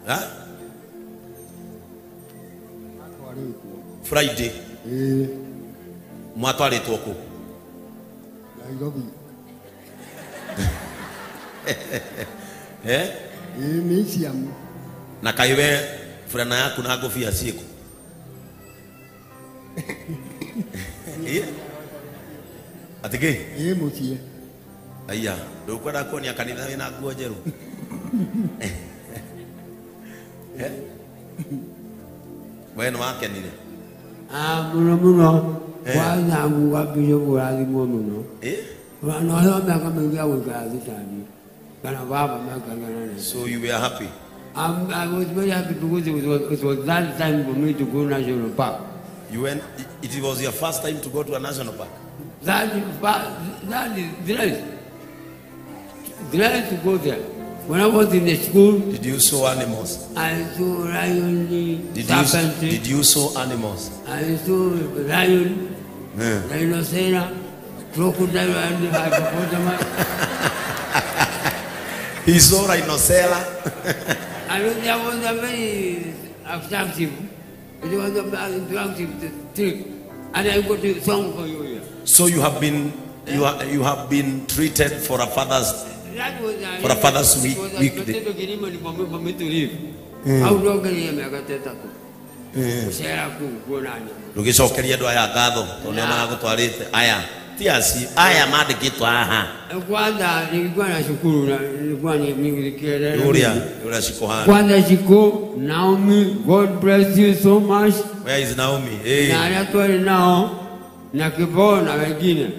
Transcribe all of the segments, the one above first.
Ha? Friday. Mwatwarĩtwo kũ? Nairobi. Eh? Museum. Na kaĩ we furana yaku na ngũbia ciĩkũ? Atĩ kĩ? Ĩ mũciĩ. Aya, ndũkwenda kuonia kanitha wĩna nguo njerũ? Eh? We nĩ wakenire? Ah, mũno mũno. Kwanza nguga bicho kũrathimwo mũno. Eh? Na ũrĩa mĩaka mĩingĩ ya gũikara thitani. Kana baba miaka nane. So you were happy? I was very happy because it was that time for me to go to National Park. You went, it was your first time to go to a national park? That is great. Glad to go there. When I was in the school... Did you saw animals? I saw lion, serpent. Did you saw animals? I saw lion, rhinoceros, crocodile, and hippopotamus. He saw rhinoceros. I mean, that was a very attractive. It was a very attractive trip, and I got a song for you here. So you have been, you have been treated for a father's. For a father's week. Ndũgĩcokeria andũ aya ngatho tondũ nĩo maragũtwarĩte aya ti acio aya mandĩkĩtwo haha. Kwanza nilikuwa na shukuru na nilikuwa nikieleza. Ũrĩa ciko. Kwanza Shiko, Naomi, God bless you so much. Where is Naomi? Hey. Na arĩa twarĩ nao na Kiboo na wengine.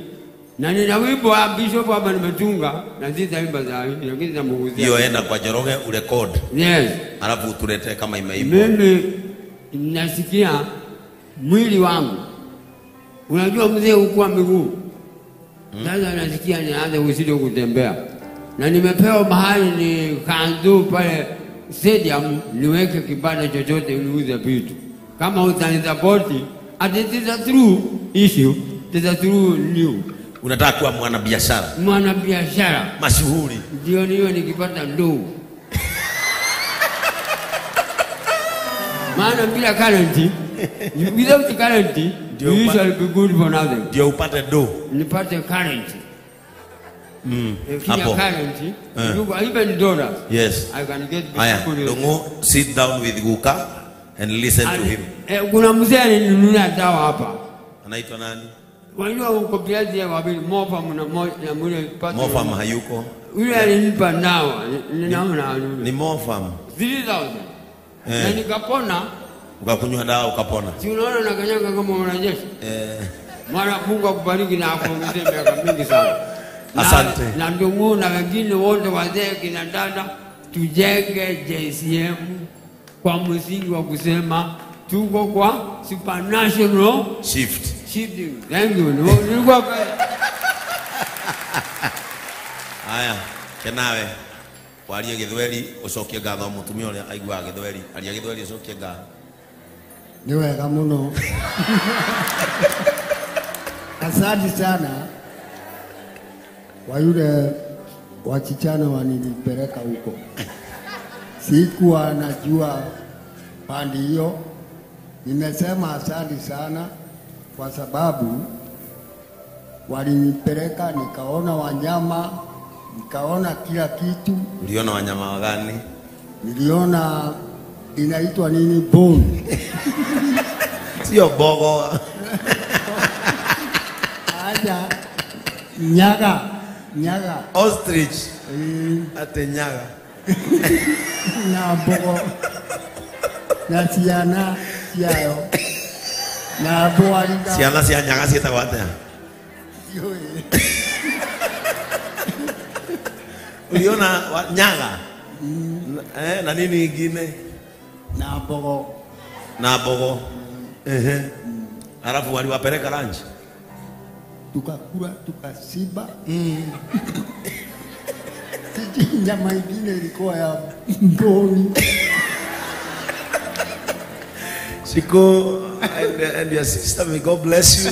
Na nina wimbo wa bishop hapa nimetunga na sitaimba saa hii lakini nitamguzia. Hiyo enda kwa Njoroge urecord. Yes. Alafu utulete kama imeimbwa. Mimi nasikia mwili wangu. Unajua mzee hukuwa miguu. Sasa nasikia nianze uzidi kutembea. Na nimepewa mahali ni kanzu pale stadium niweke kibanda chochote niuze vitu. Kama utanisupport, it is a true issue, it is a true new. Unataka kuwa mwanabiashara? Mwanabiashara. Mashuhuri. Ndio niwe nikipata ndoo. Maana bila current, without current, you shall be good for nothing. Ndio upate ndoo. Nipate current. Hapo. Current, you even dollars. Yes. I can get. Aya, Ndung'u, sit down with Guka and listen to him. Kuna mzee alinunua dawa hapa. Anaitwa nani? Wajua uko kiazi ya wabili Mofam na mmoja pata. Mofam hayuko. Yule alinipa dawa, ninaona ni Mofam. 3000. Na nikapona. Ukakunywa dawa ukapona. Si unaona na kanyaga kama mwanajeshi. Mara Mungu akubariki na akuongezee miaka mingi sana. Asante. Na Ndung'u na wengine wote wazee kina dada tujenge JCM kwa msingi wa kusema tuko kwa supernatural shift. Shifting. Thank you. Nilikuwa Aya, kenawe. Warie Gĩthweri ucokie ngatho mũtumia ũrĩa aiguaga Gĩthweri. Aria Gĩthweri ucokie ngatho. Ni wega mũno. Asante sana kwa yule wachichana wanilipeleka huko. Sikuwa najua pandi hiyo. Nimesema asante sana kwa sababu walinipeleka nikaona wanyama, nikaona kila kitu. Uliona wanyama gani? Niliona inaitwa nini, bone. Sio bogo. Aja nyaga, nyaga. Ostrich. Ate nyaga. Na bogo. Na ciana ciayo. Na boarida. Ciana cia nyaga ciĩtagwo atĩa? Uliona nyaga? Na nini ingine? Na bogo. Na bogo. Alafu waliwapeleka lunch. Tukakula, tukashiba. Sijui nyama ingine ilikuwa ya mboni. Shiko and your sister, may God bless you.